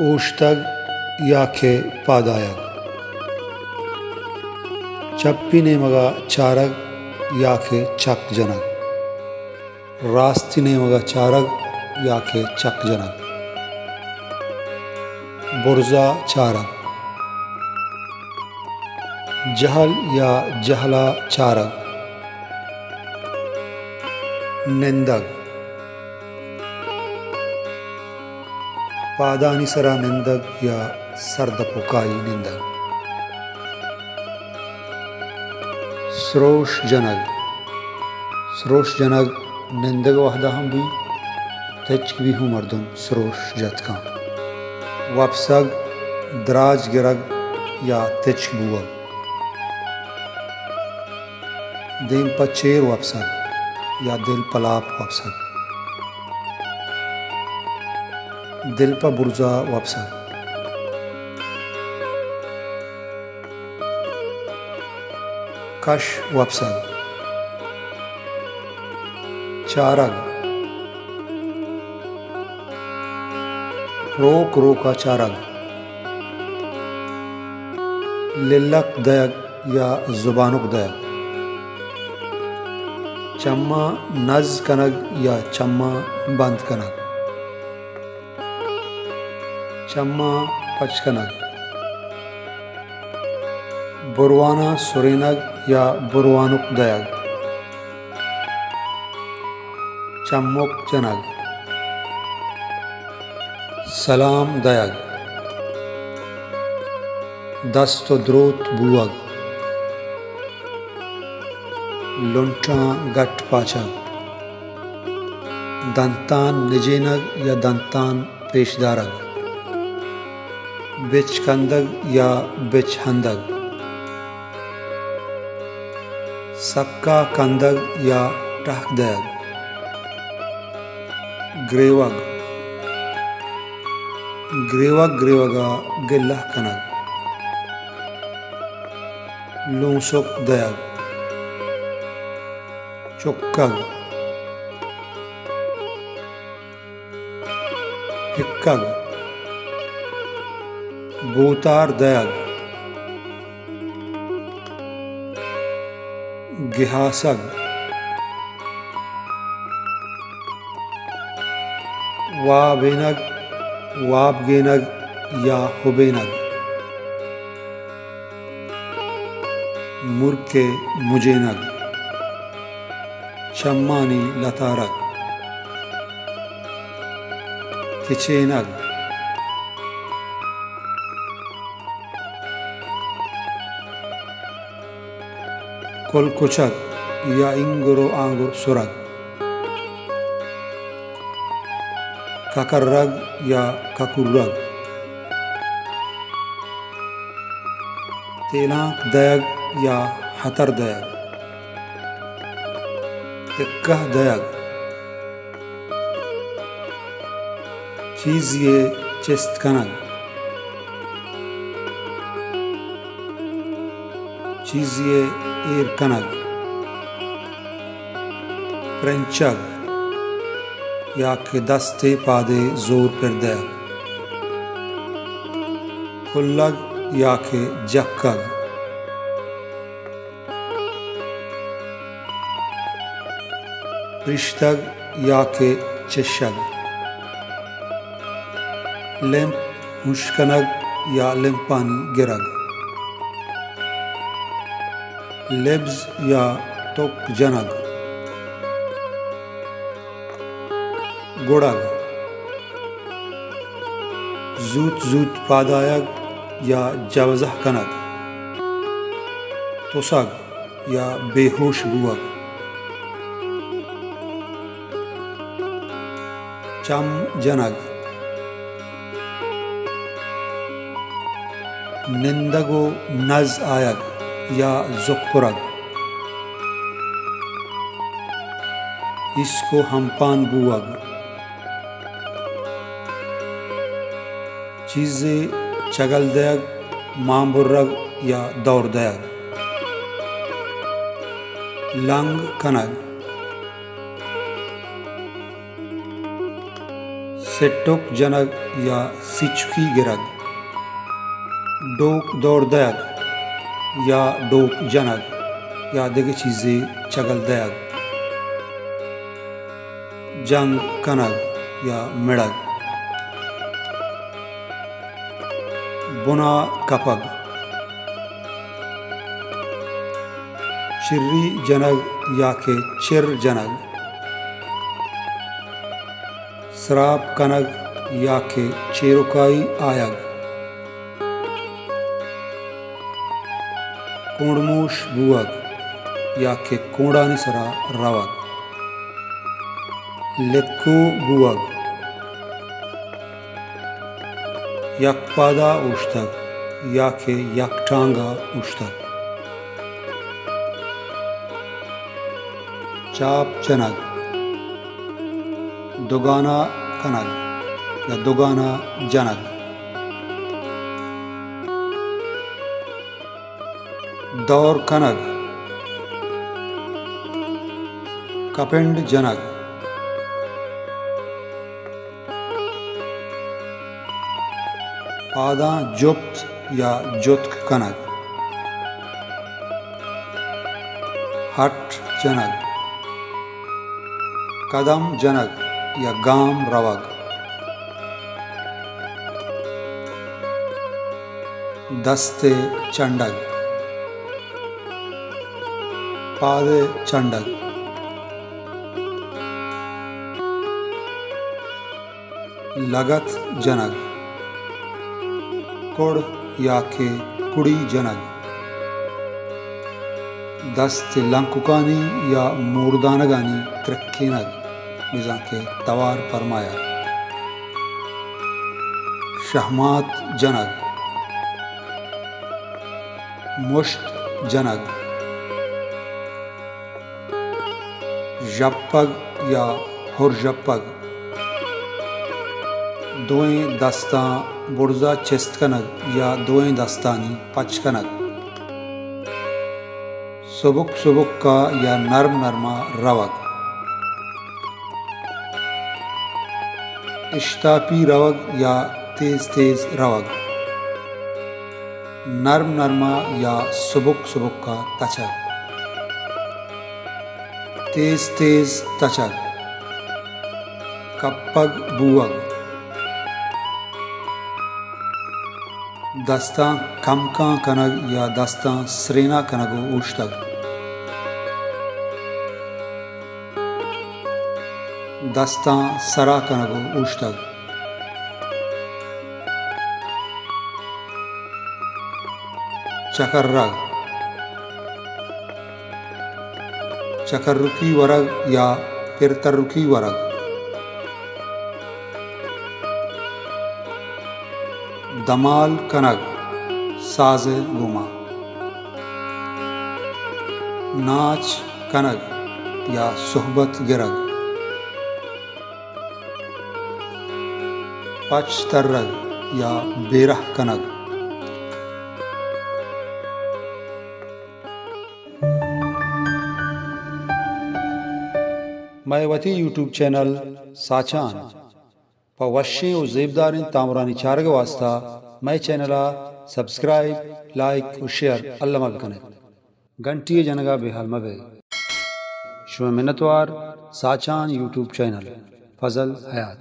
اوشتگ یا کہ پادآیگ۔ چپی نیمگ ءَ چارگ یا کہ چک جنگ۔ راستی نیمگ ءَ چارگ یا کہ چک جنگ۔ برز ءَ چارگ۔ جہل یا جہل ءَ چارگ۔ نندگ۔ پادانی سرا نندگ یا سر دپوکائی نندگ۔ سروش جنگ۔ سروش جنگ نندگ وہدا ہم بی، تچک بی ہوں مردم سروش جت کن۔ وپسگ، دراج گرگ یا تچک بوگ۔ دیم پہ چیر وپسگ یا دل پہ لاپ وپسگ۔ دل پہ برزا وپسگ۔ کش وپسگ۔ چارگ۔ روک روکا چارگ۔ للک دئیگ یا زبانک دئیگ۔ چماں نز کنگ یا چماں بند کنگ۔ چماں پچ کنگ۔ برواناں سرینگ یا بروانک دئیگ۔ چمک جنگ۔ سلام دئیگ۔ دست ءُ دروت بوگ۔ لنٹاں گٹ پاچگ۔ دنتان نجینگ یا دنتان پیش دارگ۔ بچ کندگ یا بچ ہندگ۔ سکا کندگ یا ٹہک دئیگ۔ گریوگ۔ گریوگ گریوگا گلہ کنگ۔ لونسک دئیگ۔ چکگ۔ ہکگ۔ بوتار دئیگ۔ گہاسگ۔ وابینگ، واب گینگ یا ہبینگ۔ مرک ءِ مجینگ۔ چمانی لتارگ۔ کچینگ۔ کلکچگ یا اینگر ءُ آنگر سرگ۔ ککرگ یا ککرگ۔ تیلانک دئیگ یا ہتر دئیگ۔ تکہ دئیگ۔ چیزے ءِ چست کنگ۔ چیزے ءِ ایر کنگ۔ پرنچگ یا کہ دست ءُ پاد ءَ زور پر دئیگ۔ کلگ یا کہ جکگ۔ پرشتگ یا کہ چشگ۔ لمپ ہشکنگ یا لمپانی گرگ۔ لبز یا تک جنگ۔ گڑگ۔ زوت زوت پادآیگ یا جوزہ کنگ۔ تسگ یا بے ہوش بوگ۔ چم جنگ۔ نندگ ءُ نز آیگ یا زکرگ۔ ایسک ءُ ہمپان بوگ۔ چیزے چگل دئیگ، مان برگ یا دور دئیگ۔ لنگ کنگ۔ سٹک جنگ یا سچکی گرگ، ڈوک دور دئیگ یا ڈوک جنگ یا دگہ چیزے چگل دئیگ، جنگ کنگ یا مڑگ، بنا کپگ، چری جنگ یا کہ چر جنگ، سراپ کنگ یا کہ چیرکائی آیگ، کونڈموش بوگ یا کہ کونڈانی سرا روگ، لکو بوگ، یک پادا اوشتگ یا کہ یک ٹانگا اوشتگ۔ چاپ جنگ، دگانا کنگ یا دگانا جنگ۔ دور کنگ، کپنڈ جنگ۔ پاداں جپت یا جتک کنگ۔ ہٹ جنگ، قدم جنگ یا گام روگ۔ دست چنڈگ، پاد چنڈگ۔ لگت جنگ، کڑ یا کہ کڑی جنگ۔ دست لنککانی یا موردانگانی ترکینگ، بزاں کہ توار پرمایگ۔ شہمات جنگ، مشت جنگ۔ ژپگ یا ہر ژپگ، دوئیں دستاں برزا چست کنگ یا دوئیں دستانی پچ کنگ۔ سبک سبکا یا نرم نرما روگ۔ اشتاپی روگ یا تیز تیز روگ۔ نرم نرما یا سبک سبکا تچگ۔ تیز تیز تچگ۔ کپگ بوگ۔ دستاں کمکاں کنگ یا دستاں سرینا کنگ و اوشتگ۔ دستاں سرا کنگ و اوشتگ۔ چکرگ۔ چکرکی ورگ یا پرترکی ورگ۔ دمال کنگ، ساز گوما۔ ناچ کنگ یا صحبت گرگ۔ پچ ترگ یا بیرہ کنگ۔ مئے وتی یوٹیوب چینل ساچان پہ وشیں و زیبداریں تامرانی چارگ ء واستا مئے چینل ء سبسکرائب، لائک و شیئر الما بکن ات۔ گھنٹی ء جنگ ء بے حال مہ بئے۔ شمئے منتوار، ساچان یوٹیوب چینل، فضل حیات۔